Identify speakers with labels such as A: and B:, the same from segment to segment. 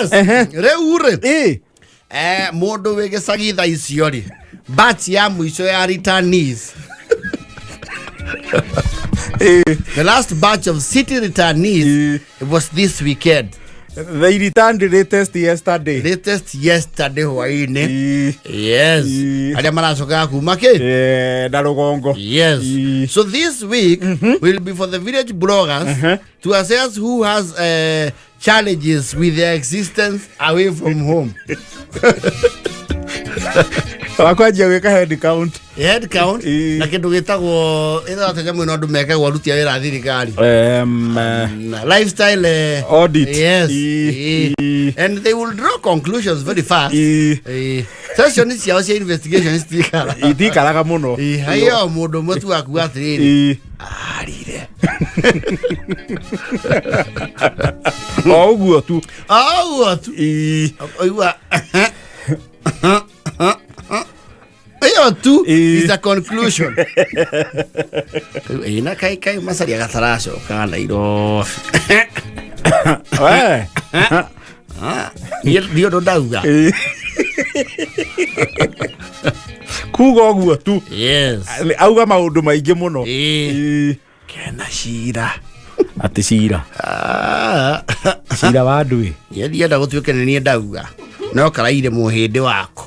A: Yes. Rĩu rĩ,
B: Ĩ.
A: Mũndũ wĩ gĩcagi thaa icio rĩ, batch ya mũico ya returnees, the last batch of city returnees, it was this weekend.
B: They returned the latest yesterday.
A: Latest yesterday hwainĩ. Yes. Arĩa maracokaga kuma kĩ?
B: Na rũgongo.
A: Yes. So this week will be for the village bloggers to assess who has challenges with their existence away from home.
B: Wakwanjia gwĩka head count.
A: Head count. Na kĩndũ gĩtagwo ĩthatũ nyamũ ĩno andũ mekagwo aruti a wĩra a thirikari. Na lifestyle
B: Audit.
A: Yes. And they will draw conclusions very fast. Session ciao cia investigation citikara.
B: Itikaraga mũno.
A: Hayo mũndũ ũmwe tu akuga atĩrĩrĩ, arire.
B: O ũguo tu.
A: Ũguo tu. Oigua ĩyo tu is a conclusion. Ĩ, na kai kai macaria gataracoka Nairobi.
B: We.
A: Ah, niĩ ndiũ ũndũ ndauga.
B: Kuga ũguo tu.
A: Yes.
B: Auga maũndũ maingĩ mũno.
A: Kena cira.
B: Atĩ cira?
A: Ah.
B: Cira wa ndũĩ?
A: Niĩ ndienda gũtuĩke nĩ niĩ ndauga no karaire mũhĩndĩ waku.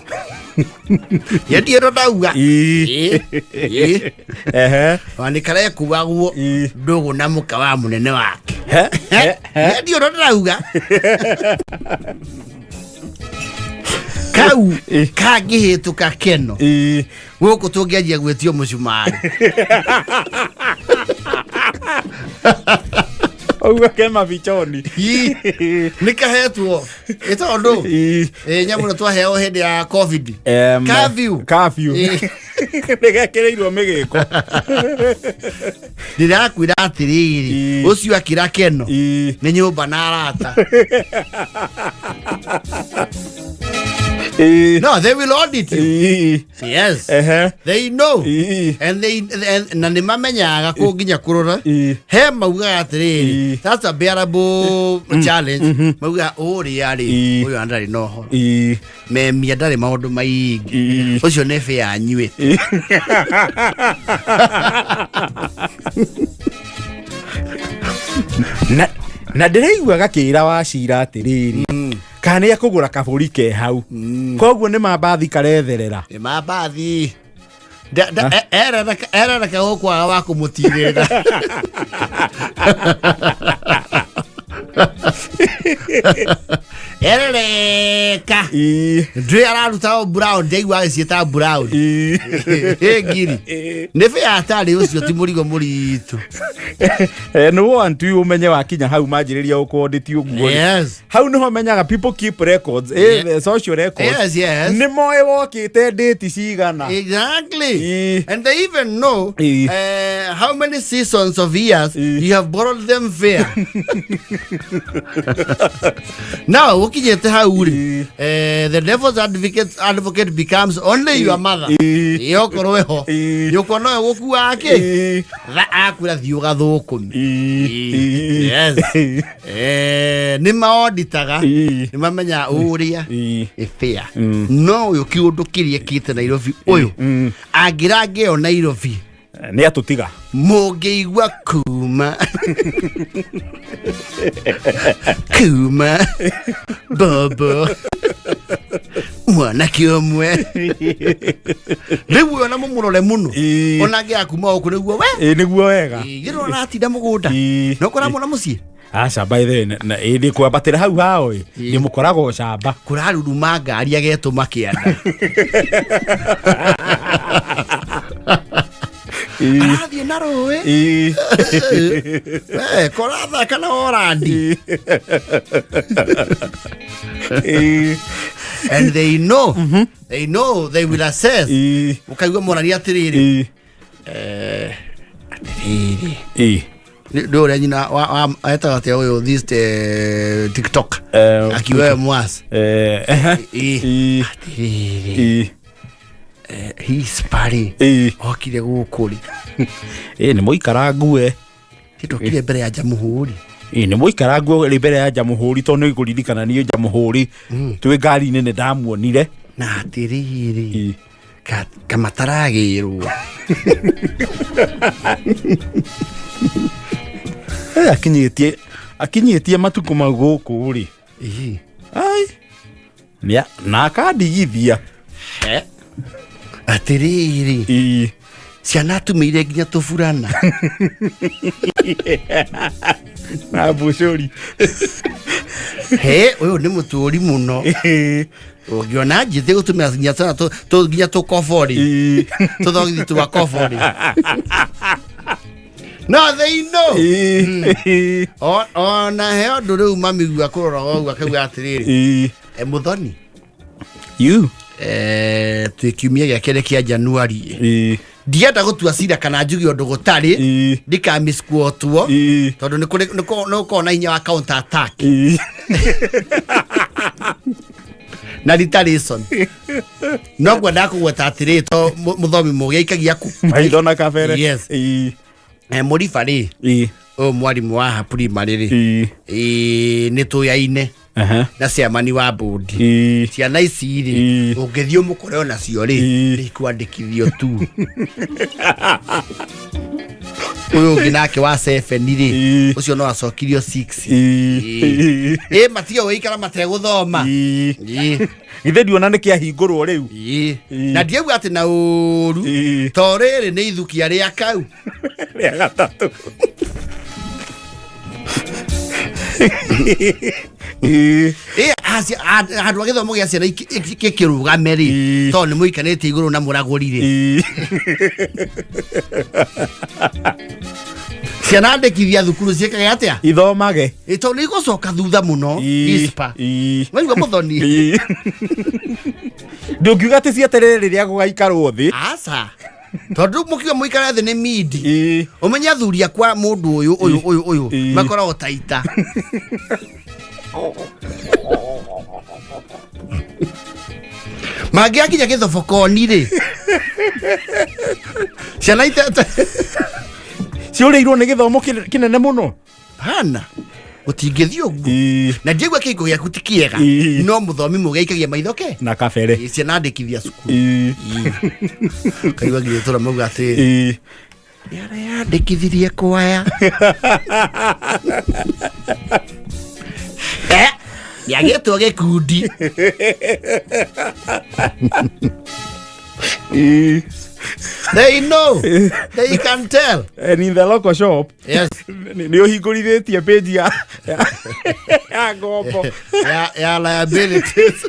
A: Niĩ ndiĩ ũndũ ndauga. Ĩ. Ona nĩ karekuagwo ndũgũ na mũka wa mũnene wake. Niĩ ndiĩ ũndũ ndĩrauga. Kau kangĩhĩtũka keno gũkũ tũngĩanjia gwĩtio mũcumarĩ.
B: Ũguo ke mabichoni.
A: Nĩ kahetwo ĩ tondũ ĩ nyamũ ĩno twaheo hĩndĩ ya COVID. Curfew.
B: Curfew. Nĩ gekĩrĩirwo mĩgĩko.
A: Ndĩrakwĩra atĩrĩrĩ, ũcio akĩra keno nĩ nyũmba na arata. No, they will audit you. Yes. They know. And they and, na nĩ mamenyaga kũ nginya kũrora. He maugaga atĩrĩrĩ, that's a bearable challenge. Maugaga ũrĩa rĩ, ũyũ ndarĩ na ũhoro. Memia ndarĩ maũndũ maingĩ. Ũcio nĩ bĩa anyuĩte.
B: Na ndĩraigua gakĩra wa cira atĩrĩrĩ, kana nĩ ekũgũra kabũri ke hau, koguo nĩ mambathi karetherera.
A: Nĩ mambathi. Erereka gũkwaga wa kũmũtirĩra. Erereka. Ndũĩ araruta o brown, ndaigua agĩciĩta brown. Ĩ ngiri. Nĩ bĩa atarĩ ũcio ti mũrigo mũritũ.
B: Nĩ want ũmenye wakinya hau manjĩrĩria gũkũndĩti ũguo rĩ. Hau niho menyaga people keep records, the social records. Nĩ moĩ wokĩte date cigana.
A: Exactly. And they even know how many seasons of years you have borrowed them fair. Now, ũkinyĩte hau rĩ, the devil's advocate becomes only your mother. Ĩ okorwo ĩho. Nyũkwa nowe gũkua akĩ. Tha akwĩra thiĩ ũgathũkũme. Yes. Nĩ maoditaga. Nĩ mamenya ũrĩa ĩ fair. No ũyũ kĩũndũ kĩrĩa kĩte Nairobi ũyũ angĩrangĩo Nairobi
B: Nĩ atũtiga.
A: Mũngĩigua kuma kuma bobo mwanake ũmwe rĩu ũyũ ona mũmũrore mũno. Ona angĩaga kuma gũkũ nĩguo we.
B: Ĩ, nĩguo wega.
A: Gĩrĩ ũratinda mũgũnda. No kũramona mũciĩ.
B: Aca, by the way, ĩ ndĩ kwambatĩra hau hao ĩ ndĩmũkoraga ũcamba.
A: Kũraruruma ngari agetũma kĩanda. Arathiĩ na rũĩ. Korathaka na orandi. And they know, they know, they will assess. Ũkaigua morania atĩrĩrĩ, atĩrĩrĩ, nĩ ũrĩa nyina etagwo atĩa ũyũ, this TikTok akiuga we mwas. Atĩrĩrĩ, his party okire gũkũ rĩ.
B: Ĩ nĩ mũikara ngue.
A: Tindokire mbere ya jamhuri.
B: Ĩ, nĩ mũikarangu rĩ mbere ya njamũhũri tondũ nĩ ngũririkana niĩ njamũhũri twĩ ngari-inĩ nĩ ndamuonire.
A: Na atĩrĩrĩ,
B: Ĩ.
A: kamataragĩrwo.
B: Eh, akinyĩtie matukũ mau gũkũ rĩ.
A: Ĩ.
B: Ai. Na akandigithia.
A: Atĩrĩrĩ,
B: Ĩ.
A: ciana atumĩire nginya tũburana.
B: Na mbucũri.
A: He, ũyũ nĩ mũtũri mũno. Ũngĩona njĩthĩ gũtũmĩra nginya twana nginya tũkobori.
B: Ĩ.
A: Tũthogithi twa kobori. No they know.
B: Ĩ.
A: Ona he ũndũ rĩu mamigua kũrora ũguo akauga atĩrĩrĩ,
B: Ĩ.
A: e mũthoni.
B: You.
A: Twĩ kiumia gĩa kerĩ kĩa Januari.
B: Ĩ.
A: Ndienda gũtua cira kana njuge ũndũ gũtarĩ.
B: Ĩ.
A: Ndikamisquotwo.
B: Ĩ.
A: Tondũ nĩ kũrĩ nĩ gũkoragwo na hinya wa counter attack.
B: Ĩ.
A: Na retaliation. No ngwendaga kũgweta atĩrĩrĩ, to mũthomi mũgĩ aikagia ku
B: Maitho na kabere.
A: Yes.
B: Ĩ.
A: Mũriba rĩ,
B: Ĩ.
A: ũyũ mwarimũ wa primary rĩ,
B: Ĩ.
A: Nĩ tũyaine
B: Aha.
A: na ciamani wa bũndi.
B: Ĩ.
A: Ciana ici rĩ,
B: Ĩ.
A: ũngĩthiĩ ũmũkore onacio rĩ,
B: Ĩ.
A: nĩ ikwandĩkithio tu. Ũyũ ũngĩ nake wa 7 rĩ,
B: Ĩ.
A: ũcio no acokirio 6.
B: Ĩ.
A: Ĩ, matige gũikara mategũthoma.
B: Ĩ.
A: Ĩ.
B: Githĩ nduona nĩ kĩahingũrwo rĩu?
A: Ĩ.
B: Ĩ.
A: Na ndiauga atĩ na ũru,
B: Ĩ.
A: to rĩrĩ nĩ ithukia rĩa kau.
B: Rĩa gatatũ. Ĩ.
A: Ĩ, handũ ha gĩthomo gĩa ciana gĩkĩrũgame rĩ,
B: Ĩ.
A: tondũ nĩ mũikanĩtie igũrũ na mũragũri rĩ,
B: Ĩ.
A: ciana andĩkithia thukuru ciĩkage atĩa?
B: Ithomage.
A: Ĩ, tondũ nĩ igũcoka thutha mũno.
B: Ĩ.
A: Ispa.
B: Ĩ.
A: Waigua mũthoni?
B: Ĩ. Ndũngiuga atĩ cieterere rĩrĩa gũgaikarwo thĩ.
A: Aca, tondũ mũkiuga mũikare thĩ nĩ mindi.
B: Ĩ.
A: Ũmenye athuri akwa mũndũ ũyũ ũyũ ũyũ ũyũ
B: Ĩ.
A: makoragwo ta ita. Mangĩakinya gĩthobokoni rĩ, ciana itete.
B: Ciũrĩirwo nĩ gĩthomo kĩnene mũno.
A: Hana gũtingĩthiĩ ũguo.
B: Ĩ.
A: Na ndiaigua kĩhingo gĩaku ti kĩega,
B: Ĩ.
A: no mũthomi mũgĩ aikagia maitho ke.
B: Na kabere.
A: Ĩ, ciana andĩkithia cukuru.
B: Ĩ.
A: Kaigua nginya tũra mauga atĩrĩ,
B: Ĩ.
A: nĩ areyandĩkithirie kwaya. Nĩ agĩtwo gĩkundi.
B: Ĩ.
A: They know, they can tell.
B: And in the local shop,
A: Yes.
B: nĩ ũhingũrithĩtie page ya ngombo.
A: Ya liabilities.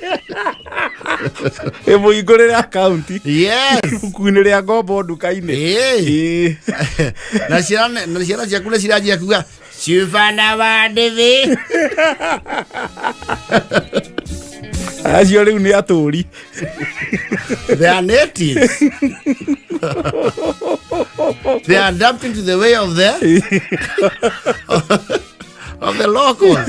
B: Ĩmũhingũrĩre akaunti
A: Yes.
B: ibuku-inĩ rĩa ngombo nduka-inĩ.
A: Ĩ.
B: Ĩ.
A: Na ciana ciaku nĩ ciranjia kuga cubana wa ndĩthĩ.
B: Acio rĩu nĩ atũri.
A: They are natives. They are adapting to the way of the locals.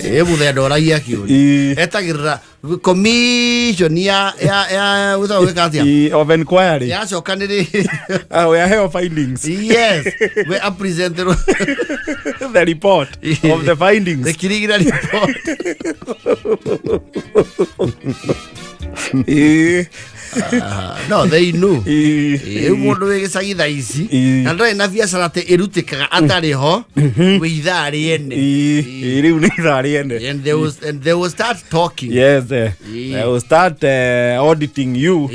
A: Ĩ, mũthemba ũragia kĩũria.
B: Ĩ.
A: Etagĩrĩra commission ya gwĩtagwo gwĩka atĩa?
B: Ĩ, of inquiry.
A: Yacokanĩrĩ.
B: Ah, we are findings.
A: Yes, we are presented
B: The report of the findings.
A: The Kirigira report.
B: Ĩ.
A: No, they know.
B: Ĩ.
A: Rĩu mũndũ wĩ gĩcagi thaa ici
B: Ĩ.
A: na ndarĩ na biacara atĩ ĩrutĩkaga atarĩ ho, wĩ ithaa rĩene.
B: Ĩ. Ĩ, rĩu nĩ ithaa rĩene.
A: And they will start talking.
B: Yes,
A: Ĩ.
B: they will start auditing you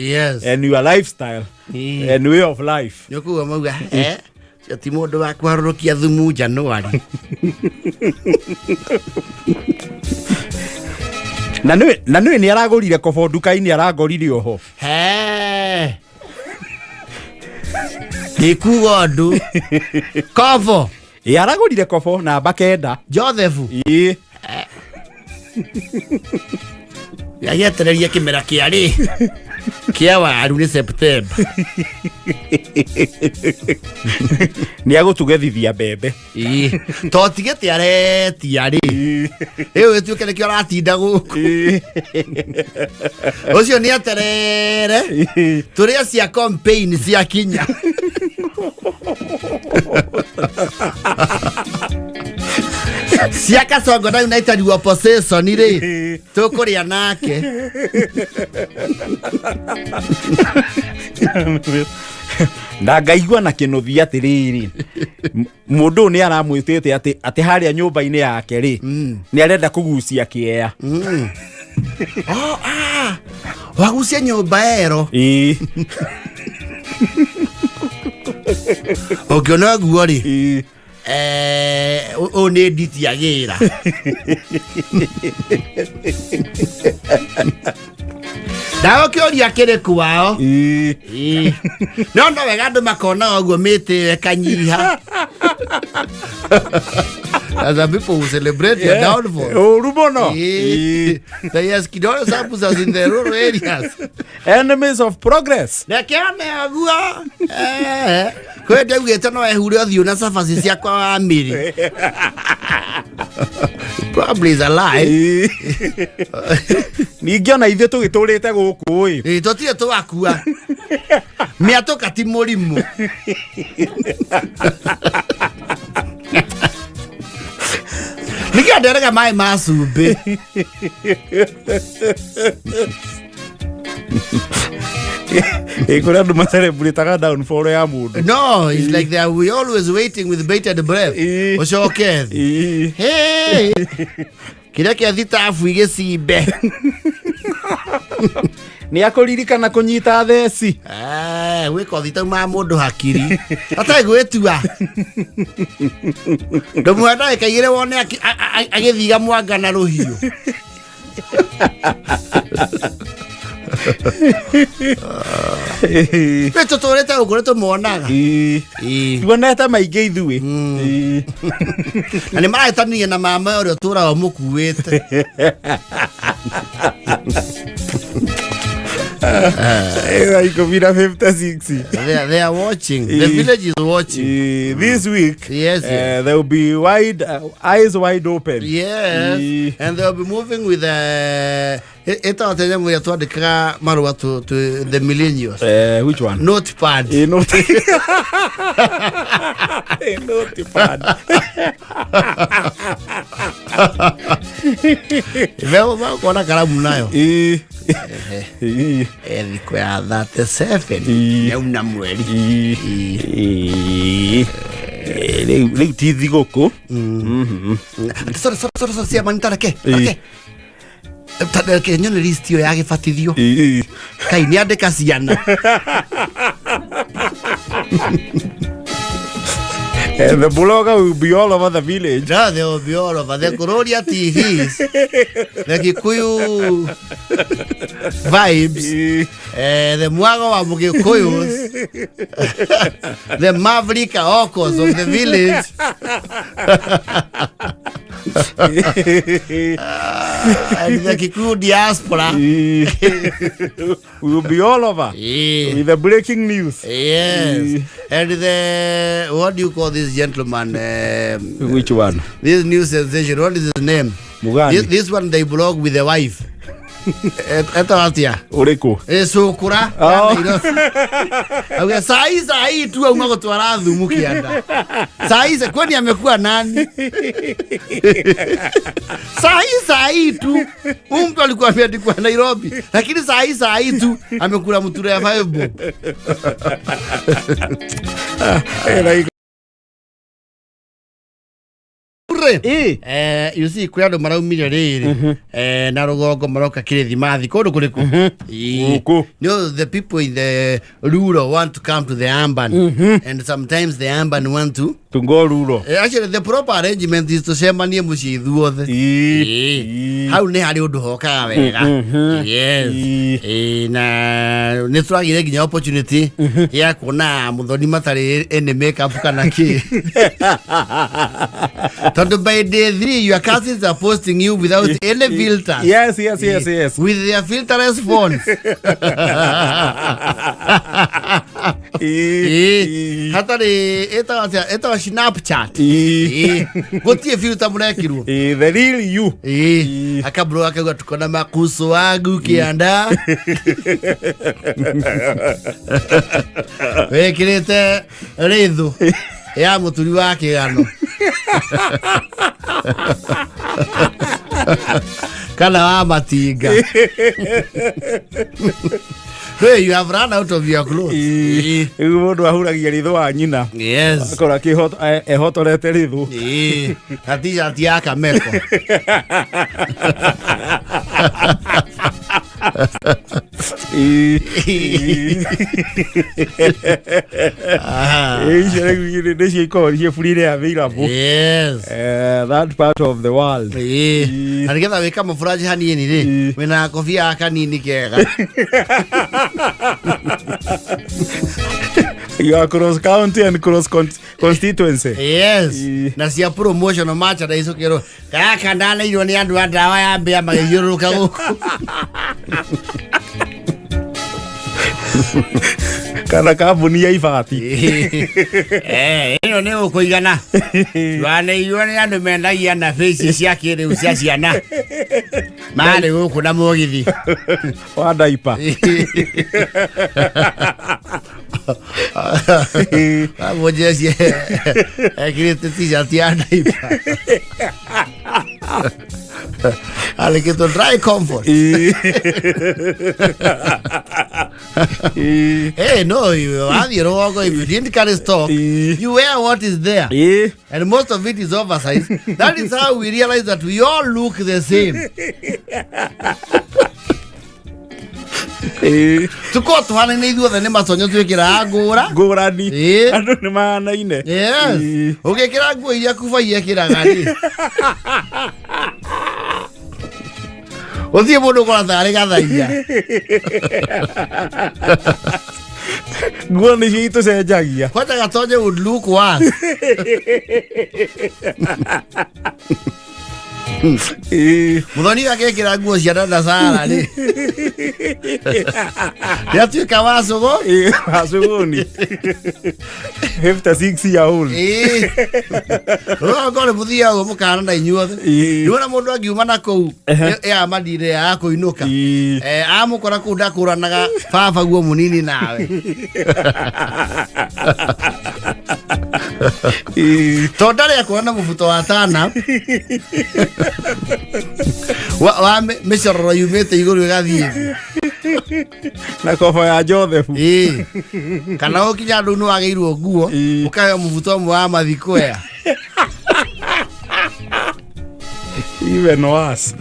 B: and your lifestyle and way of life.
A: Nĩ ũkũigua mauga, cio ti mũndũ wa kũharũrũkia thumu Januari.
B: Na nĩ nĩ aragũrire kobo nduka-inĩ, arangorire oho.
A: He, ndikuga ũndũ kobo.
B: Ĩ, aragũrire kobo namba 9.
A: Joseph.
B: Ĩ.
A: Agĩetereria kĩmera kĩa rĩ kĩa waru nĩ September.
B: Nĩ agũtugethithia mbembe.
A: Ĩ, to tigĩte aretia rĩ, ĩyo ĩtuĩke nĩkĩo aratinda gũkũ. Ũcio nĩ aterere tũrĩa cia campaign ciakinya. Cia Kasongo na United opposition rĩ, tũkũrĩa nake.
B: Na ngaigua na kĩnũthia atĩrĩrĩ, mũndũ ũyũ nĩ aramwĩtĩte atĩ harĩa nyũmba-inĩ yake rĩ, nĩ arenda kũgucia kĩea.
A: Oh, ah, wagucia nyũmba ero.
B: Ĩĩ.
A: Ũngĩona ũguo rĩ,
B: Ĩĩ.
A: Ũyũ nĩ nditi agĩra ndawa kĩũria kĩrĩkũ wao.
B: Ĩĩ.
A: Ĩĩ. No wega andũ makona ũguo mĩtĩ ĩyo ĩkanyiha. As a people who celebrate your downfall.
B: Ũru mũno.
A: Ĩĩ.
B: Ĩĩ.
A: The yes, kidole sample in the rural areas.
B: Enemies of progress.
A: Reke one ũguo. Kwĩ ndaugĩte no ehure ũthiũ na cabaci ciakwa wa mĩrĩ. Probably is a lie.
B: Ĩĩ. Ningĩ ona ithuĩ tũgĩtũrĩte gũkũ ĩ.
A: Ĩĩ, tũtirĩ twakua. Mĩatũka ti mũrimũ. Nĩkĩo nderega maĩ ma cumbĩ.
B: Ĩ, kũrĩ andũ macelebrataga downfall ya mũndũ.
A: No, it's like they are we always waiting with bated breath.
B: Ĩĩ.
A: Ũcoke thĩ.
B: Ĩĩ.
A: Hey! Kĩrĩa kĩa thitabu igĩcimbe.
B: Nĩ akũririkana kũnyita theci.
A: Gwĩka ũthi taumaga mũndũ hakiri atarĩ gwĩtua ndũmuhe ndagĩka igĩrĩ wone agĩthiga mwanga na rũhiũ. Nĩ tũtũrĩte gũkũ nĩ tũmonaga.
B: Ĩĩ.
A: Ĩĩ.
B: Tuonete maingĩ ithuĩ. Ĩĩ.
A: Na nĩ marahĩtanirie na mama ũrĩa ũtũraga ũmũkuĩte.
B: Ĩĩ, 10:56.
A: They are watching. The
B: Ĩĩ.
A: village is watching.
B: Ĩĩ, this week
A: Yes.
B: there will be wide eyes wide open.
A: Yes.
B: Ĩĩ.
A: And they'll be moving with ĩtagwo atĩa nyamũ ĩrĩa twandĩkaga marũa to the millennials?
B: Which one?
A: Notepad.
B: Ĩĩ, Ĩĩ, notepad.
A: Kuona karamu nayo.
B: Ĩĩ. Ĩĩ.
A: Thikũ ya 37
B: Ĩĩ.
A: yauna mweri.
B: Ĩĩ. Ĩĩ. Rĩu ti thigũkũ.
A: Sorry, sorry, sorry, sorry, cia mani tareke.
B: Ĩĩ.
A: Reke. Reke nyone list ĩyo ya gĩbatithio.
B: Ĩĩ.
A: Kai nĩ andĩka ciana.
B: The blogger will be all over the village.
A: No, they will be all over. The Kuroria TVs, the Kikuyu vibes,
B: Ĩĩ.
A: the Mwago wa Mugikuyus, the Maverick Aokos of the village. And the Kikuyu diaspora.
B: Ĩĩ. We will be all over
A: Yeah.
B: with the breaking news.
A: Yes. And the, what do you call this gentleman?
B: Which one?
A: This new sensation. What is his name?
B: Mugani.
A: This one they blog with the wife. Etagwo atĩa?
B: Ũrĩkũ?
A: Cũkũra
B: Oh.
A: Auga sai sai tu auma gũtwara thumu kĩanda. Sai sai kwani amekuwa nani? Sai sai tu huyu mtu alikuwa ameandikwa Nairobi, lakini sai sai tu amekula mtura ya 5 bob. Ure.
B: Ĩĩ.
A: You see kwĩ andũ maraumire rĩrĩ na rũgongo maroka kĩrĩthimathi kũndũ kũrĩkũ? Ĩĩ.
B: Gũkũ.
A: You know, the people in the rural want to come to the urban, and sometimes the urban want to
B: Tungoruro.
A: Actually, the proper arrangement is tũcemanie mũciĩ ithuothe.
B: Ĩĩ.
A: Ĩĩ.
B: Ĩĩ.
A: Hau nĩ harĩ ũndũ hokaga wega. Yes.
B: Ĩĩ.
A: Ĩĩ, na nĩ tũragire nginya opportunity ya kuona mũthoni matarĩ any makeup kana kĩ, tondũ by day 3 your cousins are posting you without any filter.
B: Yes.
A: With their filterless phones.
B: Ĩĩ.
A: Ĩĩ. Hatarĩ ĩtagwo atĩa? Ĩtagwo Snapchat.
B: Ĩĩ.
A: Ĩĩ. Gũtirĩ filter mũrekirwo.
B: Ĩĩ, the real you.
A: Ĩĩ.
B: Ĩĩ.
A: Akabro akauga tuko na makuso wangu kĩanda. Wĩkĩrĩte rĩthũ ya mũturi wa kĩgano. Kana wa matinga. Hey, you have run out of your clothes.
B: Ĩĩ. Rĩu mũndũ ahuragia ritho wa nyina.
A: Yes.
B: Akorwo ehotorete ritho.
A: Ĩĩ. Na t-shirt ya Kameko.
B: Ĩĩ.
A: Aha.
B: Ĩĩ, icio rĩu nĩcio ikoragwo ciĩ freely available.
A: Yes.
B: That part of the world.
A: Ĩĩ.
B: Ĩĩ.
A: Na nĩgetha wĩ kamũburanji hanini rĩ,
B: Ĩĩ.
A: wĩna gakobia kanini kega.
B: You are cross county and cross constituency.
A: Yes.
B: Ĩĩ.
A: Na cia promotion merchandise ũkĩrwo gaka ndaneirwo nĩ andũ a ndawa ya mbĩa magĩthiũrũrũka gũkũ.
B: Kana kambuni ya ibati.
A: Eh, ĩno nĩ ũkũigana. Twaneirwo nĩ andũ mendagia na face cia kĩrĩu cia ciana. Marĩ gũkũ na mũgithi.
B: Wa daipa.
A: Mũjeshi ekĩrĩte t-shirt ya daipa. Andĩkĩtwo dry comfort.
B: Ĩĩ.
A: Hey, no, you wathiĩ rũgongo if you didn't carry stock,
B: Ĩĩ.
A: you wear what is there.
B: Ĩĩ.
A: And most of it is oversized. That is how we realize that we all look the same.
B: Ĩĩ.
A: Tukorwo tuhanaine ithuothe nĩ matonyo twĩkĩraga ngũra.
B: Ngũrani.
A: Ĩĩ.
B: Andũ nĩ mahanaine.
A: Yes.
B: Ĩĩ.
A: Ũgĩkĩra nguo iria kubai ekĩraga rĩ. Ũthiĩ mũndũ ũkora tarĩ gathaia.
B: Nguo nĩcio itũcenjagia.
A: Kwanja gatonye would look worse.
B: Ĩĩ.
A: Mũthoni agekĩra nguo cia dada Sara rĩ. Nĩatuĩka wa cũgũ.
B: Ĩĩ, wacũgũni. 56 year old.
A: Ĩĩ. Rũgongo nĩ mũthiaga ũguo mũkahana na inyuothe.
B: Ĩĩ.
A: Nĩwona mũndũ angiuma na kũu ya mandire ya kũinũka.
B: Ĩĩ.
A: Amũkora kũu ndakũranaga baba guo mũnini nawe.
B: Ĩĩ.
A: Tondũ ndarĩ akũra na mũbuto wa tana wa mĩcororo yumĩte igũrũ ĩgathiĩ thĩ.
B: Na kobo ya Joseph.
A: Ĩĩ. Kana ũkinya andũ nĩ wagĩirwo nguo
B: Ĩĩ.
A: ũkaheo mũbuto ũmwe wa mathikoya.
B: Even worse.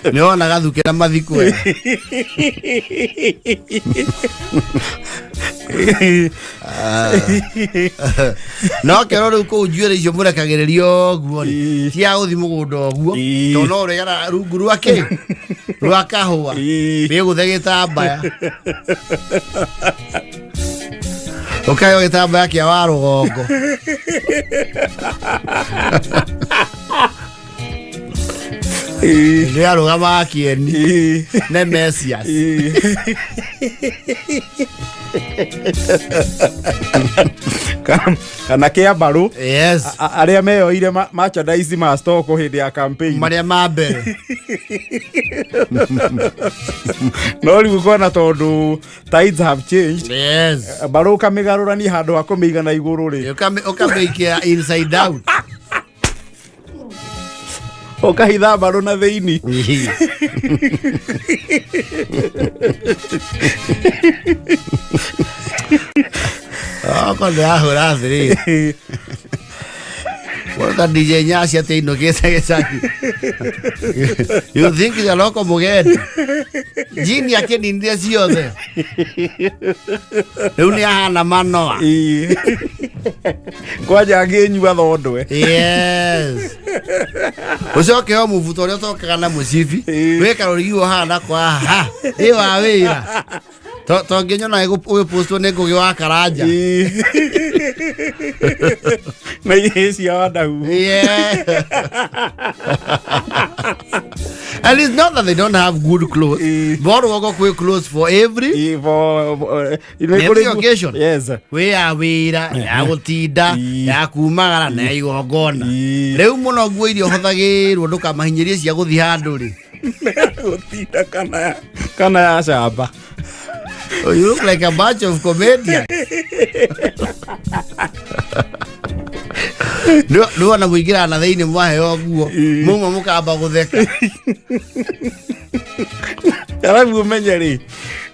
A: Nĩ wona gathuke na mathikoya. No kero rĩu kũu njuĩrĩ icio mũrekagĩrĩria ũguo rĩ
B: Ĩĩ.
A: ti ya gũthiĩ mũgũnda ũguo
B: Ĩĩ.
A: tondũ no ũrĩgera rungu rwa kĩ rwa kahũa
B: Ĩĩ.
A: wĩgũthe gĩtambaya ũkaheo gĩtambaya kĩa wa rũgongo.
B: Ĩĩ.
A: Nĩ arũgamaga kĩeni
B: Ĩĩ.
A: ne Messias.
B: Ĩĩ. Kana kĩa mbarũ.
A: Yes.
B: Arĩa meyoire merchandise ma stock hĩndĩ ya campaign.
A: Marĩa ma mbere.
B: No rĩu kona tondũ tides have changed.
A: Yes.
B: Mbarũ ũkamĩgarũrania handũ ha kũmĩiga na igũrũ rĩ.
A: Ũkamĩikia inside out.
B: Ũkahitha mbarũ na thĩinĩ.
A: Okorwo ndĩrahũra atĩrĩrĩ. Weka DJ Nyashi atĩ ainũkĩte gĩcagi. You think the local mũgendi. Jini akĩninire ciothe. Rĩu nĩ ahana manoa.
B: Ĩĩ. Kwanja angĩnyua thondwe.
A: Yes. Ũcoke o mũbuto ũrĩa ũtokaga na mũcibi.
B: Ĩĩ.
A: Wĩ karũrigi ũhana kwa ha. Ĩ wa wĩra. To ngĩnyona ũgĩpostwo nĩ Ngũgĩ wa Karanja.
B: Ĩĩ. Na ihĩ cia Wandau.
A: Yeah. And it's not that they don't have good clothes. Borwogo kwĩ clothes for every Every occasion.
B: Yes.
A: Kwĩ ya wĩra, ya gũtinda, ya kumagara na ya igongona. Rĩu mũno nguo iria ũhũthagĩrwo ndũkamahinyĩrie cia gũthiĩ handũ rĩ.
B: Gũtinda kana ya camba.
A: Oh, you look like a bunch of comedians. Nĩ wona mũingĩraga na thĩinĩ mwaheo nguo mauma mũkamba gũtheka.
B: Arabu ũmenye rĩ,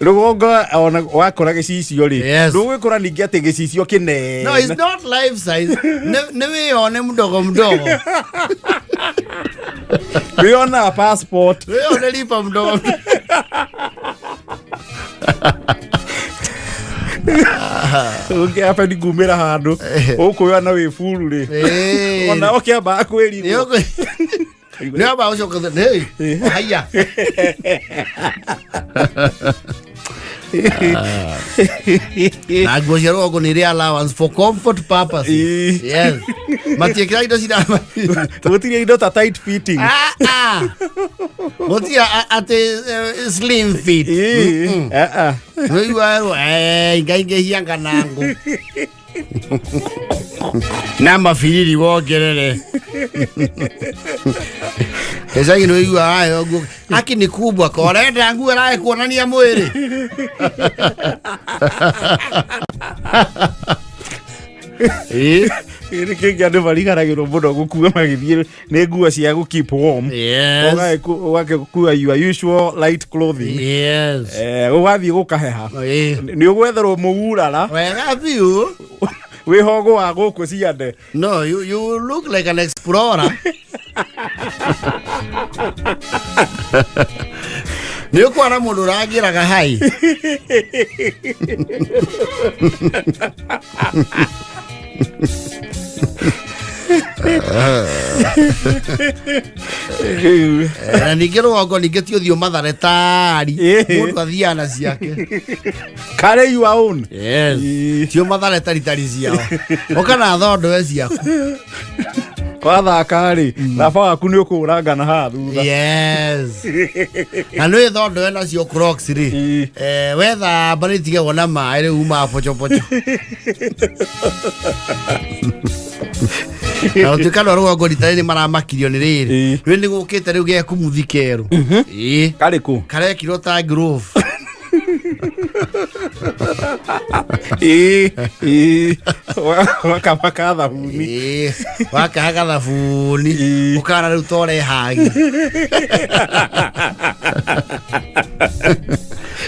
B: rũgongo ona wakora gĩcicio rĩ, ndũgwĩkora ningĩ atĩ gĩcicio kĩnene.
A: No, it's not life size. Nĩ wĩyone mdogo mdogo.
B: Wĩyonaga passport.
A: Wĩyone lipa mdogo.
B: Ũngĩamba nĩ ngumĩra handũ ũkũyona wĩ buru rĩ, ona ũkĩambaga kwĩrigwo.
A: Nĩ wamba ũcoka, hey, haya. Na nguo cia rũgongo nĩ irĩ allowance for comfort purposes. Yes. Matiĩkĩra indo cira
B: Gũtirĩ indo ta tight fitting.
A: Ah, ah. Gũtirĩ atĩ slim fit.
B: Ah, ah.
A: Nĩũigua werwo, ingaingĩhia nganangũ na mabiriri wongerere. Gĩcagi nĩũigua ayo nguo aki nĩ kubwa ka ũrenda nguo ĩrae kuonania mwĩrĩ.
B: Nĩ kĩngĩ andũ mariganagĩrwo mũno gũkua magĩthiĩ nĩ nguo cia gũ keep warm. Ũgagĩkua your usual light clothing. Ũgathiĩ gũkaheha. Nĩ ũgwetherwo mũgurara.
A: Wega biũ.
B: Wĩhogo wa gũkũ ciande.
A: No, you look like an explorer. Nĩ ũkuona mũndũ ũrangĩraga hai. Na ningĩ rũgongo ningĩ ti ũthiũ Mathare tari. Mũndũ athiaga na ciake.
B: Carry your own.
A: Yes. Tio Mathare tari tari ciao. Ũka na thondo ciaku.
B: Wathaka rĩ, baba waku nĩ ũkũranga na haha thutha.
A: Yes. Na nĩ thondo nacio Crocs rĩ. Wethamba nĩ itigagwo na maĩ rĩu umaga pochopocho. Na gũtuĩka andũ a rũgongo rita rĩrĩ maramakirio nĩ rĩrĩ. Rĩu nĩ gũkĩte rĩu gekumuthi kerũ.
B: Karĩ kũ?
A: Karekirwo ta Grove.
B: Wakamaka thabuni.
A: Wakahaga thabuni. Ũkana rĩu tore hagi.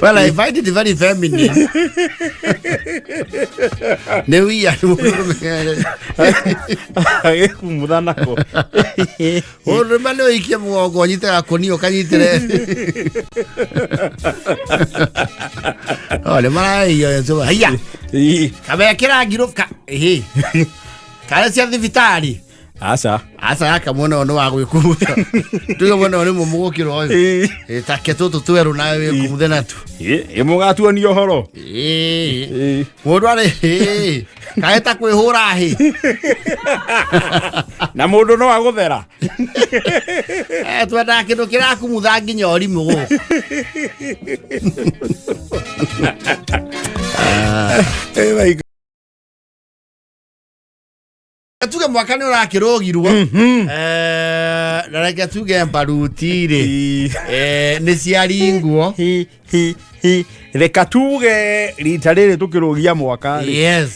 A: Well, I find it very feminine. Nĩ wia mũndũrũme.
B: Agĩkumutha nako.
A: Mũndũrũme nĩ ũikie mũgongo ũnyite gakũnia ũkanyitĩre. Oh, nĩ maraĩio haiya. Kamekĩra ngiro ka ĩhĩ. Karĩ cia thibitarĩ.
B: Aca.
A: Aca yaka mwena ũyũ nĩ wa gwĩkumutha. Tuge mwena ũyũ nĩ mũmũ gũkĩra ũyũ. Take tũtũ twerũ nawe wĩkumuthe natu.
B: Ĩ mũgatuonia ũhoro.
A: Mũndũ arĩ kaĩ ta kwĩhũra hĩ.
B: Na mũndũ no agũthera.
A: Twendaga kĩndũ kĩrakumutha nginya ũrimũ gũkũ. Tuge mwaka nĩ ũrakĩrũgirwo. Na reke tuge mbaruti rĩ. Nĩ ciaringwo.
B: Reka tuge rita rĩrĩ tũkĩrũgia mwaka rĩ.
A: Yes.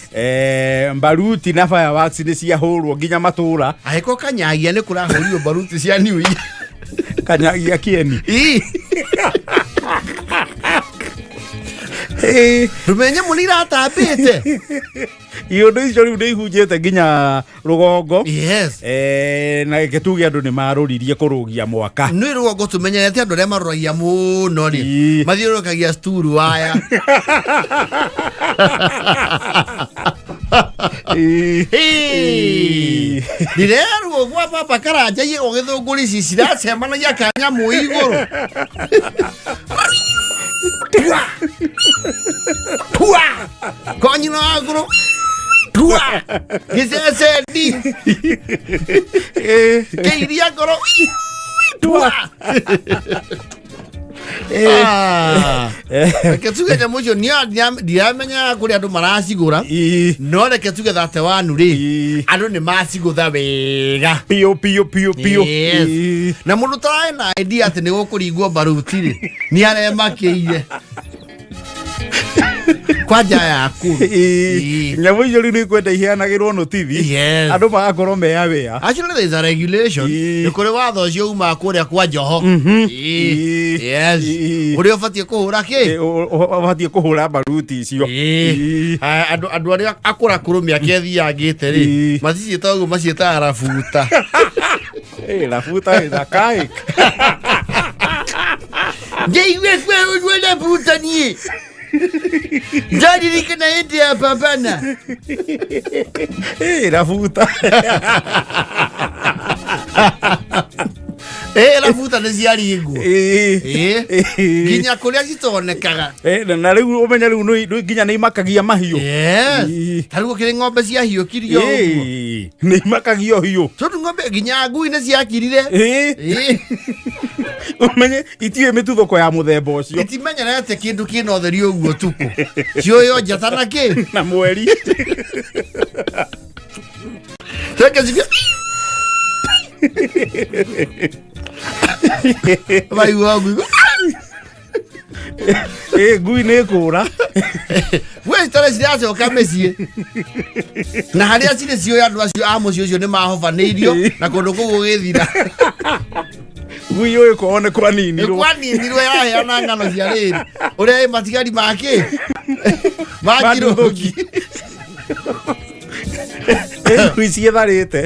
B: Mbaruti na fireworks nĩ ciahũrwo nginya matũra.
A: Angĩkorwo Kanyagia nĩ kũrahũrirwo mbaruti cia New Year.
B: Kanyagia kĩeni.
A: Rũmenye mũno iratambĩte.
B: Iũndũ icio rĩu nĩ ihunjĩte nginya rũgongo.
A: Yes.
B: Na reke tuge andũ nĩ marũririe kũrũgia mwaka.
A: Nĩ rũgongo tũmenyerete andũ arĩa marũragia mũno rĩ. Mathiũrũrũkagia sturu waya. Ndirerwo gwa baba Karanja igego gĩthũngũri ici ciracemanagia ka nyamũ igũrũ. Tua! Tua! Konyina wa ngũrũ. Tua! Gĩcecendi. Kĩiria ngoro.
B: Tua.
A: Ah. Reke tuge nyamũ icio ndiramenyaga kũrĩa andũ maracigũra, no reke tuge thate wanu rĩ, andũ nĩ macigũtha wega.
B: Piũ piũ piũ piũ.
A: Yes. Na mũndũ ũtararĩ na idea atĩ nĩ gũkũringwo mbaruti rĩ, nĩ aremakĩire kwanja yaku.
B: Nyamũ icio rĩu nĩ ikwenda iheanagĩrwo notithi, andũ magakorwo me aware.
A: Actually, there is a regulation. Nĩ kũrĩ watho ũcio umaga kũrĩa kwa Njoho. Yes. Ũrĩa ũbatiĩ kũhũra kĩ.
B: Ũbatiĩ kũhũra mbaruti icio.
A: Ah, andũ arĩa akũrakũrũ mĩaka ĩthiangĩte rĩ, maticiĩtaga ũguo, maciĩtaga rabuta.
B: Rabuta is archaic.
A: Njaigue kweũguo rabuta, niĩ ndaririkana hĩndĩ ya babana.
B: Rabuta.
A: Rabuta nĩ ciaringwo. Nginya kũrĩa citonekaga.
B: Na rĩu ũmenye rĩu nginya nĩ imakagia mahiũ.
A: Yes. Ta rĩu gũkĩrĩ ng'ombe ciahiũkirio ũguo.
B: Nĩ imakagio hiũ.
A: Tondũ ng'ombe nginya ngui nĩ ciakirire.
B: Ũmenye itiũĩ mĩtuthũko ya mũthemba ũcio.
A: Itimenyerete kĩndũ kĩna ũtheri ũguo tukũ, ciũywo njata na kĩ
B: na mweri.
A: Reke cikie maigua ngui.
B: Ngui nĩ kũra.
A: We citarĩ ciracoka mĩciĩ, na harĩa cirĩ ciũĩ andũ acio a mũciĩ ũcio nĩ mahobanĩirio na kũndũ kũu gũgĩthira.
B: Ngui ũyũ kwao nĩ kwaninirwo.
A: Kwaninirwo, yaheana ng'ano cia rĩrĩ ũrĩa ĩ matigari makĩ ma
B: nduthũki. Ngui ciĩtharĩte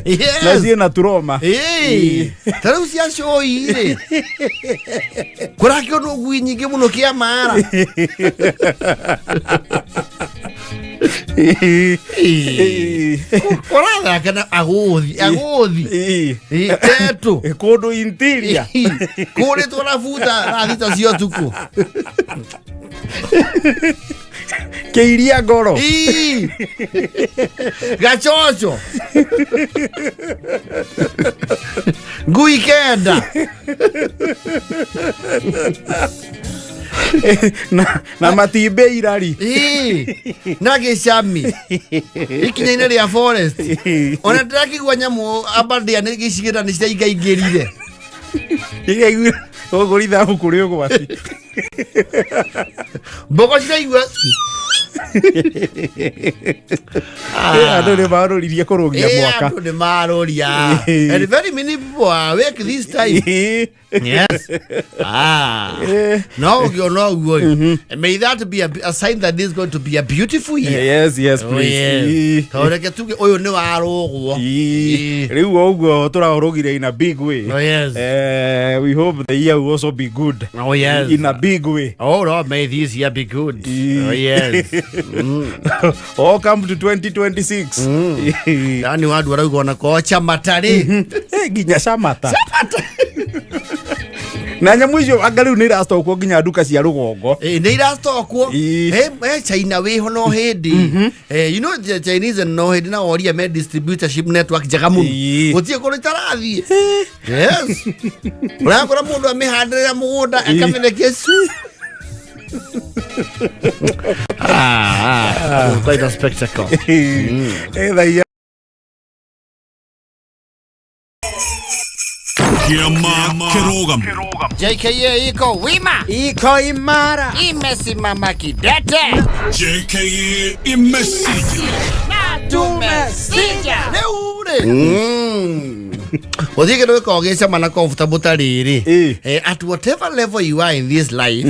B: na ciĩna turoma.
A: Ĩĩ, ta rĩu cia cũi rĩ, kũrakĩonwo ngui nyingĩ mũno kĩa mara. Kũrathaka na agũthi agũthi. Ĩĩ, tetu.
B: Kũndũ interior.
A: Kũrĩtwo na buta thaa 6 cia ũtukũ.
B: Kĩiria ngoro.
A: Ĩĩ. Gacoco ngui 9.
B: Na matimbĩ irari.
A: Ĩĩ. Na gĩcami ikinya-inĩ rĩa forest, ona ndĩrakĩigua nyamũ Aberdare nĩ gĩcigĩrĩra nĩ ciraingaingĩrire.
B: Ikaigua gũkũ rithabu kũrĩ ũgwati.
A: Mbogo ciraigua.
B: Andũ nĩ marũririe kũrũgia mwaka.
A: Andũ nĩ marũria. And very many people are awake this time. Yes. Ah. No ũngĩona ũguo ĩ, may that be a sign that this is going to be a beautiful year.
B: Yes,
A: Oh,
B: please.
A: yes. Tondũ reke tuge ũyũ nĩ warũgwo.
B: Rĩu o ũguo tũraũrũgire in a big way.
A: Oh, yes.
B: We hope the year will also be good.
A: Oh, yes.
B: In a big way.
A: Oh Lord, may this year be good. Oh, yes.
B: All come to 2026.
A: Yani wandu arauga ona ko chamata rĩ.
B: Nginya camata na nyamũ icio anga rĩu nĩ iracokwo nginya nduka cia rũgongo.
A: Nĩ iracokwo. China wĩho no hĩndĩ. You know the Chinese no hĩndĩ na woria me distributorship network njega mũno. Gũtirĩ kũndũ itarathiĩ. Yes, ũrakora mũndũ amĩhandĩrĩra mũgũnda akamĩrekia cu. Ah, ah, quite a spectacle.
B: Thaia.
C: Kĩama kĩrũgamu.
A: JKA iko wima.
B: Iko imara.
A: Imesimama kidete.
C: JKA imesija.
A: Tumesija rĩu rĩ, gũtirĩ kĩndũ gĩkoragwo gĩcama na comfortable ta rĩrĩ. At whatever level you are in this life,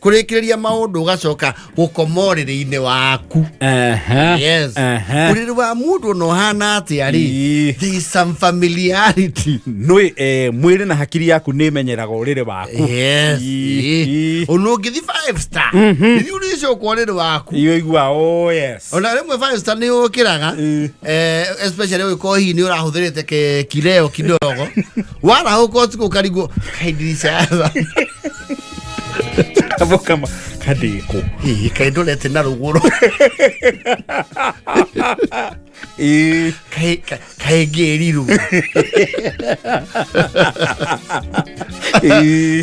A: kũrĩkĩrĩria maũndũ ũgacoka gũkoma ũrĩrĩ-inĩ waku. Yes. Ũrĩrĩ wa mũndũ ona ũhana atĩa rĩ, there is some familiarity.
B: Nĩ mwĩrĩ na hakiri yaku nĩ imenyeraga ũrĩrĩ waku.
A: Yes. Ona ũngĩthi five star, ithuĩ ũrĩcoka ũrĩrĩ waku.
B: Iyo igua, oh yes.
A: Ona rĩmwe five star nĩ ũkĩraga, especially ũgĩkorwo hihi nĩ ũrahũthĩrĩte kileo kidogo, warahũka ũtukũ ũkarigwo kaĩ ndirica yatha
B: Kama Ndĩkũ?
A: Ĩĩ, kaĩ ndorete na rũgũrũ? Kaĩ kaĩ ngĩrirwo?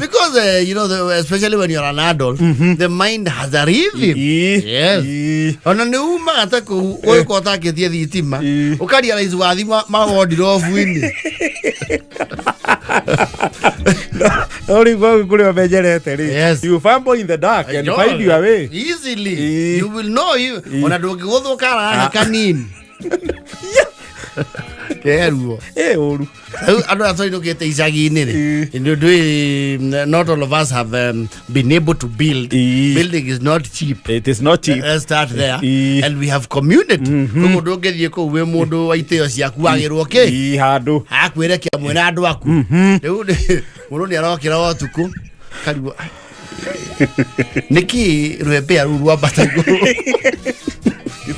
A: Because especially when you're an adult, the mind has a rhythm. Yes. Ona nĩ umaga ta kũu ũgĩkorwo ũtakĩtie thitima, ũkarealize wathi magondirobu-inĩ.
B: No rĩu kau kũrĩa ũmenyerete rĩ, you fumble in the dark and find your way
A: easily. You will know you ona ndũngĩgũthwo karanga kanini keruo.
B: Ĩ ũru.
A: Rĩu andũ arĩa twainũkĩte icagi-inĩ rĩ, ndũĩ, not all of us have been able to build. Building is not cheap.
B: It is not cheap.
A: Let's start there. And we have community, koguo ndũngĩthiĩ kũu wĩ mũndũ wa itĩo ciaku wagĩrwo kĩ.
B: Ĩ handũ.
A: Akwĩre kĩamwe na andũ aku. Rĩu mũndũ nĩ arokĩra o ũtukũ karigwo, "Ai, nĩkĩ rwembea rũu rwambata igũrũ?"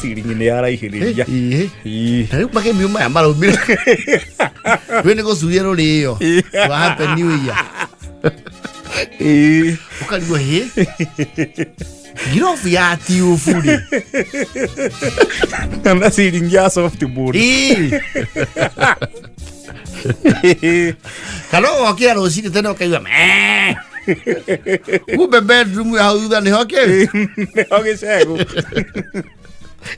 B: Ciringi nĩ yaraihĩrĩria.
A: Ĩĩ.
B: Ĩ.
A: Na rĩu makemiu maya maraumire rwĩ nĩ gũcuria rũrĩo rwa Happy New Year. Ũkarigwo, hĩ, ngirobu ya tiubu rĩ?
B: Kana ciringi ya softboard.
A: Ĩĩ. Kana ũgokĩra rũcinĩ tene ũkaigua "Mee." Kumbe bedroom ya hau thutha nĩho kĩ.
B: Nĩho gĩcegũ.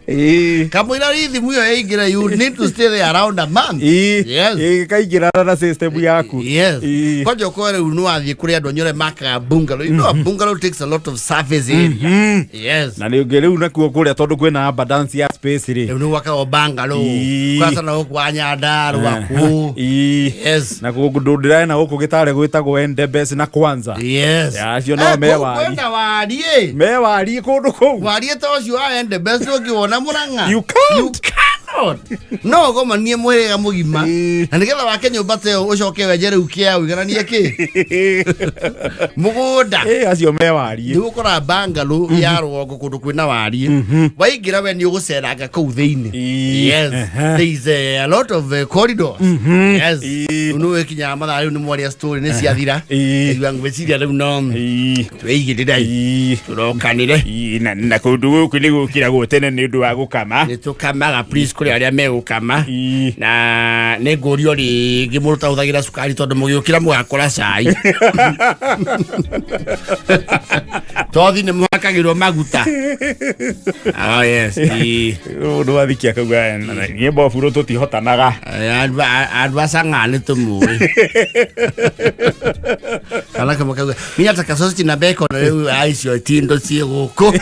B: Ĩ.
A: Kamũira rhythm ĩyo yaingĩra, you need to stay there around a month. Yes.
B: Ĩkaingĩrana na system yaku.
A: Yes. Kwanja ũkorwo rĩu nĩ wathiĩ kũrĩ andũ anyore makaga bungalow. A bungalow takes a lot of surface area. Yes.
B: Na nĩ ũngĩ rĩu nakuo kũrĩa, tondũ kwĩna abundance ya space rĩ.
A: Rĩu nĩ gwakagwo bungalow. Kwanza na gũkũ wa Nyandarũa kũ. Yes.
B: Na kũndũ ndĩrena gũkũ gĩtarĩ gwĩtagwo Endebess na Kwanza. Ya, acio no
A: Eh,
B: me
A: kũu
B: wari.
A: kwĩna wariĩ.
B: Me wariĩ kũndũ kũu.
A: Wariĩ ta ũcio wa Endebess ũngĩwona Mũrang'a.
B: You can't.
A: You cannot. No ũgomanie mũhĩrĩga mũgima. Na nĩgetha wake nyũmba ta ĩyo ũcoke wenje rĩu kĩa ũigananie kĩ mũgũnda.
B: Ĩ, acio me wariĩ.
A: Nĩ ũkora bungalow ya rũgongo kũndũ kwĩna wariĩ, waingĩra we nĩ ũgũceranga kũu thĩinĩ. Yes. There is a lot of corridors. Yes. Rĩu nĩ wĩkinyaga mathaa rĩu nĩ mwaria story nĩ ciathira. Igua ngwĩciria rĩu no twĩigĩrĩre tũrokanĩre.
B: Ĩ, na kũndũ gũkũ nĩ gũkĩragwo tene nĩ ũndũ wa gũkama.
A: Nĩ tũkamaga, please, kũrĩ arĩa megũkama. Na nĩ ngũrio rĩngĩ mũndũ tahũthagĩra cukari, tondũ mũgĩũkĩra mũgakora cai tothi nĩ mũhakagĩrwo maguta. Oh yes. Ĩ.
B: Mũndũ wathikia akauga, "Niĩ mboburo tũtihotanaga."
A: Andũ a Sang'aa nĩ tũmũĩ kana kamwe kauga minataka sausage na bacon. Rĩu aicio tindo ciĩ gũkũ.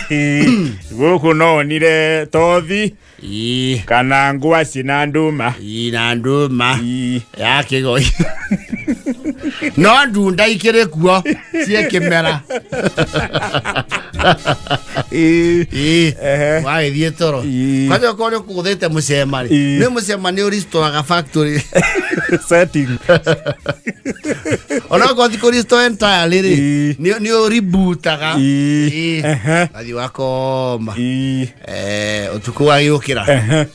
B: Gũkũ no onire tothi kana ngwaci na ndũma.
A: Ĩ, na ndũma ya kĩgoi, no ndunda ikĩrĩ kuo ciĩ kĩmera. Ĩ. Wagĩthiĩ toro. Kwanja okorwo nĩ ũkũgũthĩte mũcema rĩ, nĩ mũcema nĩ ũristoraga factory
B: Setting.
A: Onokorwo ti kũrestore entirely rĩ, nĩ ũributaga. Wathiĩ wakoma. Ũtukũ wagĩũkĩra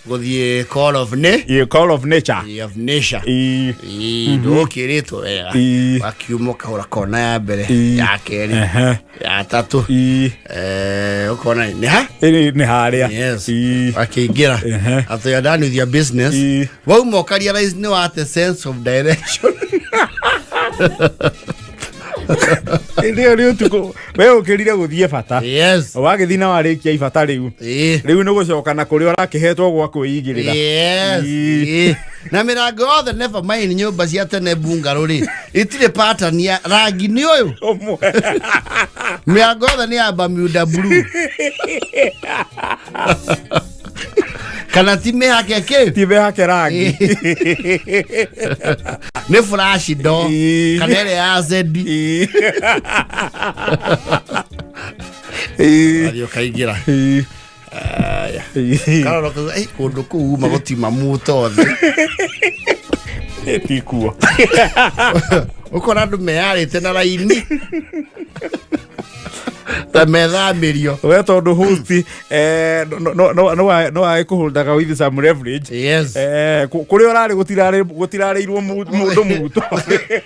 A: gũthiĩ call of ne
B: Ĩ, call of nature.
A: Of nature. Ĩ, ndũkĩrĩtwo wega. Wakiuma ũkahũra kona ya mbere, ya kerĩ, ya tatũ. Ũkona nĩ ha.
B: Ĩ, nĩ harĩa.
A: Yes. Wakĩingĩra, after you're done with your business, wauma ũkarealize nĩ wate sense of direction.
B: Hĩndĩ ĩyo nĩ ũtukũ we ũkĩrire gũthiĩ bata. Wagĩthiĩ na warĩkia ibata rĩu, rĩu nĩ gũcoka na kũrĩa ũrakĩhetwo gwa kwĩigĩrĩra.
A: Yes. Ĩ. Na mĩrango yothe, never mind nyũmba cia tene bungalow rĩ, itirĩ pattern ya rangi, nĩ ũyũ.
B: Ũmwe.
A: Mĩrango yothe nĩ ya Bermuda blue kana ti mĩhake kĩ.
B: Ti mĩhake rangi.
A: Nĩ flash door kana ĩrĩa ya zedi. Wathiĩ ũkaingĩra. Aya. Karora ũkauga, "Ĩ, kũndũ kũu uma gũtiuma muto thĩ."
B: Tikuo.
A: Ũkora andũ meyarĩte na raini. Ta methamĩrio.
B: We tondũ host no no agĩkũhũndaga with some leverage. Kũrĩa ũrarĩ gũtirarĩirwo mũndũ muto.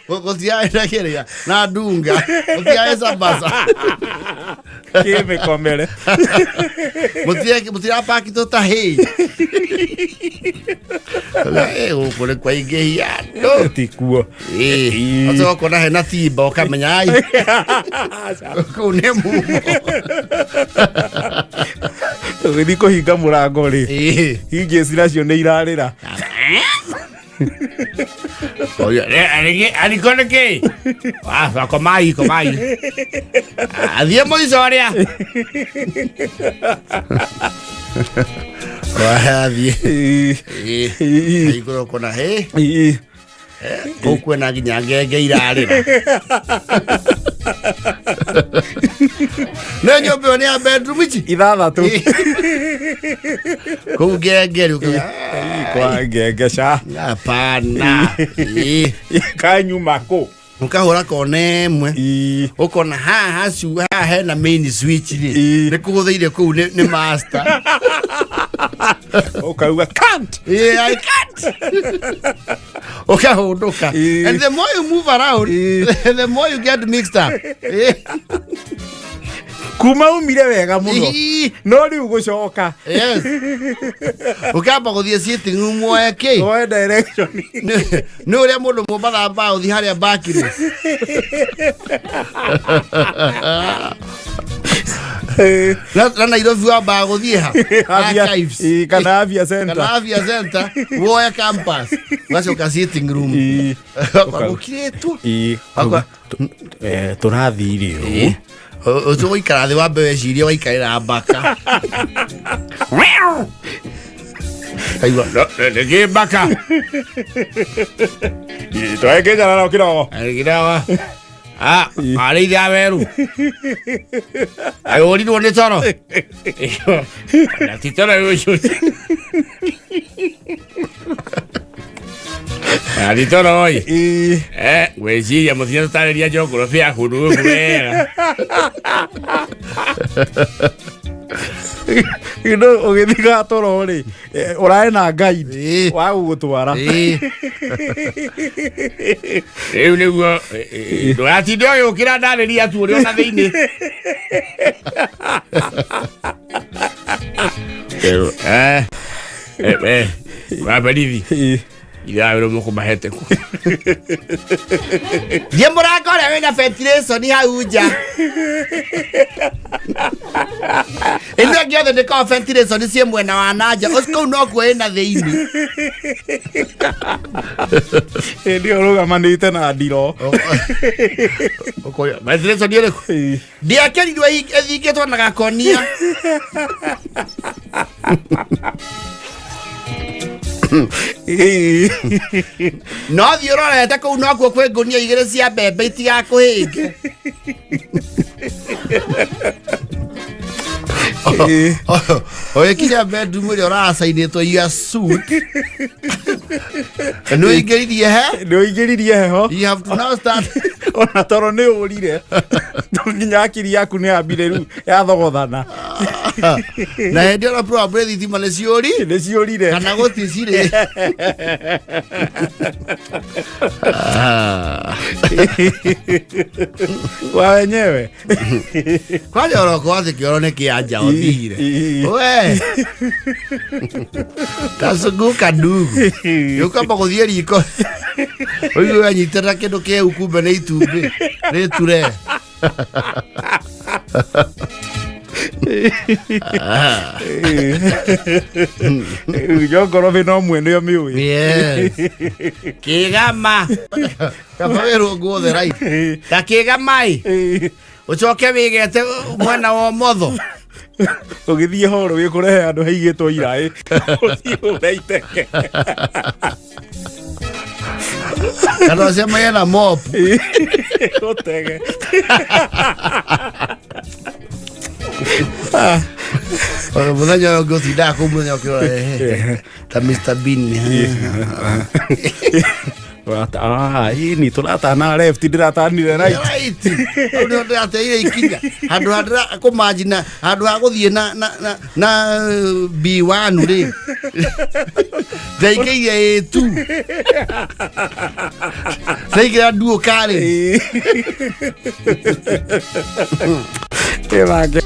A: Gũtiarĩ na kĩrĩa na ndunga, gũtiarĩ sambaca.
B: Kĩmĩkomere.
A: Mũtirapakitwo ta hĩ. Gũkũ nĩ kwaingĩhia andũ.
B: Tikuo.
A: Ũcoka ũkona hena timba, ũkamenya ai kũu nĩ mumo.
B: Ũgĩthiĩ kũhinga mũrango rĩ, hinges nacio nĩ irarĩra.
A: Ariko nĩ kĩ? Komai, komai. Athiĩ mũico ũrĩa. Wathiĩ. Igũrũ ũkona hĩ kũu kwĩna nginya ngenge irarĩra. Nĩ nyũmba ĩyo nĩ ya bedroom ici?
B: 6.
A: Kũu ngenge rĩu ũkauga,
B: Kwa ngenge ca.
A: Hapana.
B: Kanyuma kũ?
A: Ũkahũra kona ĩmwe, ũkona haha haha hena main switch rĩ, nĩ kũgũthĩire kũu nĩ master.
B: Ũkauga can't.
A: Yeah, I can't. Ũkahũndũka. And the more you move around, the more you get mixed up.
B: Kuma umire wega mũno, no rĩu gũcoka.
A: Yes, ũkamba gũthiĩ sitting room woe kĩ.
B: Woe direction.
A: Nĩ ũrĩa mũndũ Mombatha ambaga gũthiĩ harĩa bakire. Na Nairobi wambaga gũthiĩ ha? Archives.
B: Kana Afya Center.
A: Kana Afya Center, woe campus, ũgacoka sitting room. Gũkirĩtwo.
B: Tũrathire ũũ.
A: Ũcio gũikara thĩ wambe wecirie waikarĩra mbaka. Kaigua, "Nĩkĩ mbaka?"
B: Twekĩnjarara kĩrogo.
A: Gĩrawa. Ah, arĩithia weru. Ayũrirwo nĩ toro. Na ti toro ũcio. Na ti toro oi. Gwĩciria mũthenya tũtarĩria geography ya kũndũ gũkũ wega.
B: No ũgĩthiĩ gatoro rĩ, ũrarĩ na guide wa gũgũtwara.
A: Rĩu nĩguo ndũgatinde ũgĩũkĩra ndarĩria tu ũrĩ ona thĩinĩ. Wa berithi. Irawerwo mũkũmahete kũ. Thiĩ mũrango ũrĩa wĩna ventilation hau nja. Ĩno ĩngĩ yothe nĩ korwo ventilation ciĩ mwena wa na nja. Ũcio kũu nokuo ĩna thĩinĩ.
B: Hĩndĩ ĩyo ũrũgamanĩte na ndiro.
A: Ũkoria, ventilation ĩrĩkũ? Ndiakerirwo ĩthingĩtwo na gakonia. No thiĩ ũrorete kũu nokuo kwĩ ngũnia igĩrĩ cia mbembe itigakũhĩnge. Ũgĩkinya bedroom ĩrĩa ũracainĩtwo your suit nĩ ũingĩririe he.
B: Nĩ ũingĩririe heho.
A: You have to now start.
B: Ona toro nĩ ũrire. Nginya akiri yaku nĩ yambire rĩu yathogothana.
A: Na hĩndĩ ĩyo probably thitima nĩ ciũri.
B: Nĩ ciũrire.
A: Kana gũti cirĩ. Ah.
B: Wa wenyewe.
A: Kwanja oroko atĩ kĩoro nĩ kĩa nja ũthire we tazunguka ndugu yũkamba gũthiĩ riko ũigue wanyitĩrĩra kĩndũ kĩu kumbe nĩ itumbĩ rĩture.
B: Njongorobe no mwene yo mĩũĩ.
A: Yes. Kĩgama kaba wĩrwo nguothe right ta kĩgama ĩ ũcoke wĩgete mwena wa ũmotho.
B: Ũgĩthiĩ horo wĩkũrehe handũ haigĩtwo iraĩ ũthiĩ ũre iteke.
A: Kana ũcemanie na mop.
B: Ũtege.
A: Ona mũthenya ũyũ ũngĩ ũtindaga kũu mũthenya ũkĩrora, ta Mr Bean.
B: Ah, ĩni tũratana left, ndĩratanire right.
A: Right. Hau nĩho ndĩrateire ikinya, handũ ha ndĩra kũmanjina, handũ ha gũthiĩ na B1 rĩ, ndaingĩire A2, ndaingĩra duo karĩ.
B: Ĩ wake.